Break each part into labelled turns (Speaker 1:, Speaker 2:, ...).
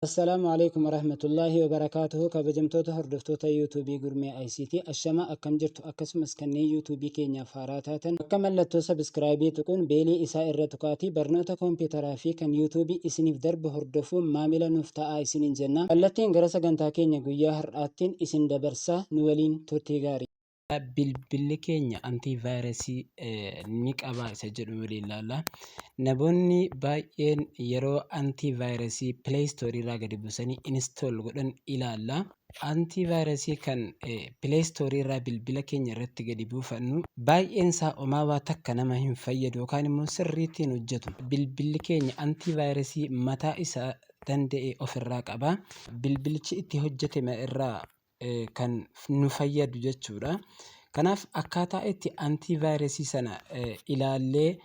Speaker 1: Assalaamu Aleykum Warahmatullaahi Wabarakaatuhu Kabajamtoota hordoftoota YouTube Gurmee ICT Ashamaa akkam jirtu akkasumas kanneen YouTube keenyaaf haaraa taatan bakka mallattoo subscribe tuquun beelii isaa irra tuqaatii barnoota kompiitaraa fi kan YouTube isiniif darbu hordofuun maamila nuuf ta'aa isiniin jenna. Kallattiin gara sagantaa keenya guyyaa har'aattiin isin dabarsaa nu waliin turtii gaarii. Bilbilli keenya antivaayirasii ni qaba isa jedhu waliin ilaalla. Namoonni baay'een yeroo antivaayirasii Play Store irraa gadi buusanii install godhan ilaalla. Antivaayirasii kan Play Store irraa bilbila keenya irratti gadi buufannu baay'een isaa homaa waa takka nama hin fayyadu yookaan immoo sirriitti hin hojjetu. Bilbilli keenya antivaayirasii mataa isaa danda'e ofirraa qaba. Bilbilichi itti hojjetame irraa kan nu fayyadu jechuudha. Kanaaf akkaataa itti antivaayirasii sana ilaallee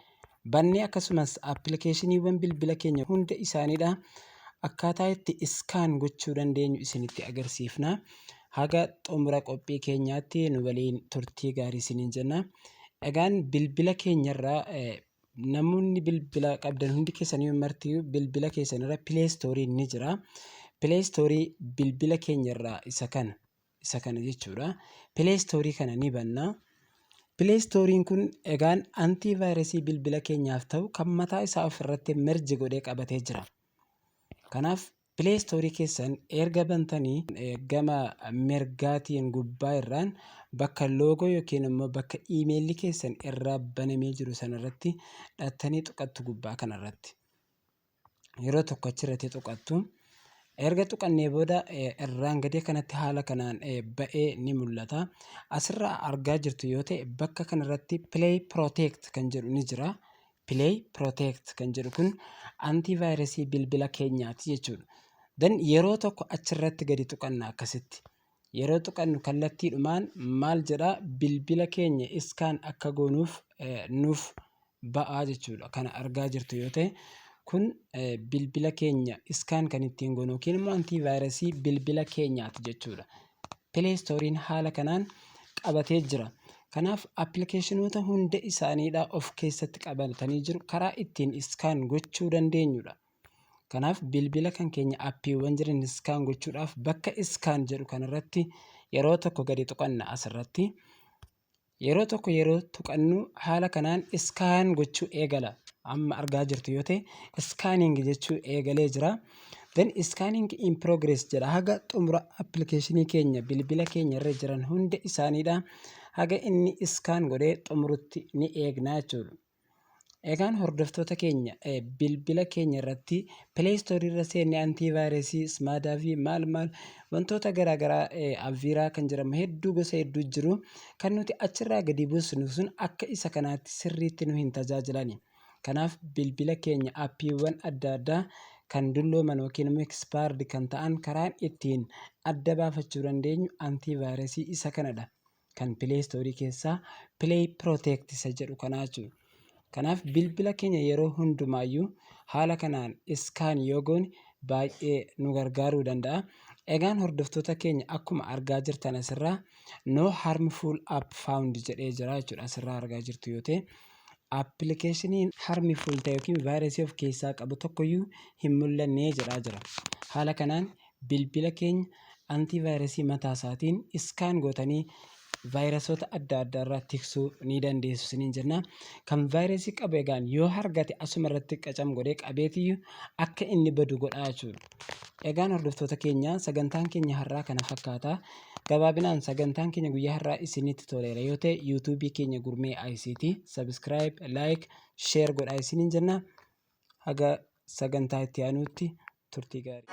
Speaker 1: bannee akkasumas appilikeeshiniiwwan bilbila keenya hunda isaaniidha akkaataa itti iskaan gochuu dandeenyu isinitti agarsiifna. Haga xumura qophii keenyaatti nu waliin turtii gaarii isiniin jenna. Egaan bilbila keenyarraa namoonni bilbila qabdan hundi keessanii marti bilbila keessan irra Play Store ni jira. Play Store bilbila keenya irraa isa kana jechuudha. Play Store kana ni banna. Play Store'n kun egaan antivaayirasii bilbila keenyaaf ta'u kan mataa isaa ofirratti merge godhee qabatee jira. Kanaaf Play Store keessan erga bantanii gama mirgaatiin gubbaa irraan bakka loogoo yookiin immoo bakka iimeelli keessan irraa banamee jiru sanarratti dhattanii tuqattu gubbaa kanarratti. Yeroo tokko achirratti tuqattu. Erga tuqannee booda irraan gadee kanatti haala kanaan ba'ee ni mul'ata. Asirraa argaa jirtu yoo ta'e bakka kanarratti Play Protect kan jedhu ni jira. Play Protect kan jedhu kun antivaayirasii bilbila keenyaati jechuudha. Then yeroo tokko achirratti gadi tuqanna akkasitti. Yeroo tuqannu kallattiidhumaan maal jedhaa bilbila keenya scan akka goonuuf nuuf ba'aa jechuudha. Kana argaa jirtu yoo ta'e kun bilbila keenya scan kan ittiin goonu yookiin immoo antivaayirasii bilbila keenyaati jechuudha. Play Store'n haala kanaan qabatee jira. Kanaaf appilikeeshinoota hunda isaaniidha of keessatti qabatanii jiru karaa ittiin scan gochuu dandeenyudha. Kanaaf bilbila kan keenya appiiwwan jiran scan gochuudhaaf bakka scan jedhu kanarratti yeroo tokko gadi tuqanna asirratti. Yeroo tokko yeroo tuqannu haala kanaan scan gochuu eegala. Amma argaa jirtu yoo ta'e scanning jechuu eegalee jira. Then scanning in progress jedha. Haga xumura appilikeeshinii keenya bilbila keenya irra jiran hunda isaaniidha. Haga inni scan godhee xumurutti ni eegna jechuudha. Egaan hordoftoota keenya, bilbila keenya irratti Play Store irra seenne antivaayirasii, Smadav fi maal maal wantoota garaagaraa Avira kan jedhamu hedduu gosa hedduu jiru kan nuti achirraa gadi buusnu sun akka isa kanaatti sirriitti nu hin tajaajilani. Kanaaf bilbila keenya appiiwwan adda addaa kan dullooman yookiin immoo expired kan ta'an karaan ittiin adda baafachuu dandeenyu antivaayirasii isa kanadha. Kan Play Store keessaa Play Protect isa jedhu kanaa jechuudha. Kanaaf bilbila keenya yeroo hundumaayyuu haala kanaan scan yoo goone baay'ee nu gargaaruu danda'a. Egaan hordoftoota keenya, akkuma argaa jirtan asirraa "no harmful app found" jedhee jira jechuudha. Asirraa argaa jirtu yoo ta'e appilikeeshiniin harmful ta'e yookiin vaayirasii of keessaa qabu tokkoyyuu hin mul'anne jedhaa jira. Haala kanaan bilbila keenya antivaayirasii mataa isaatiin scan gootanii vaayirasoota adda addaa irraa tiksuu ni dandeessu isiniin jenna. Kan vaayirasii qabu egaan yoo argate asuma irratti qacam godhee qabeetiyyuu akka inni badu godhaa jechuudha. Egaan hordoftoota keenya, sagantaan keenya har'aa kana fakkaata. Gabaabinaan sagantaan keenya guyyaa har'aa isinitti toleera yoo ta'e yuutuubii keenya Gurmee ICT subscribe, like, share godhaa isiniin jenna. Haga sagantaa itti aanutti turtii gaarii.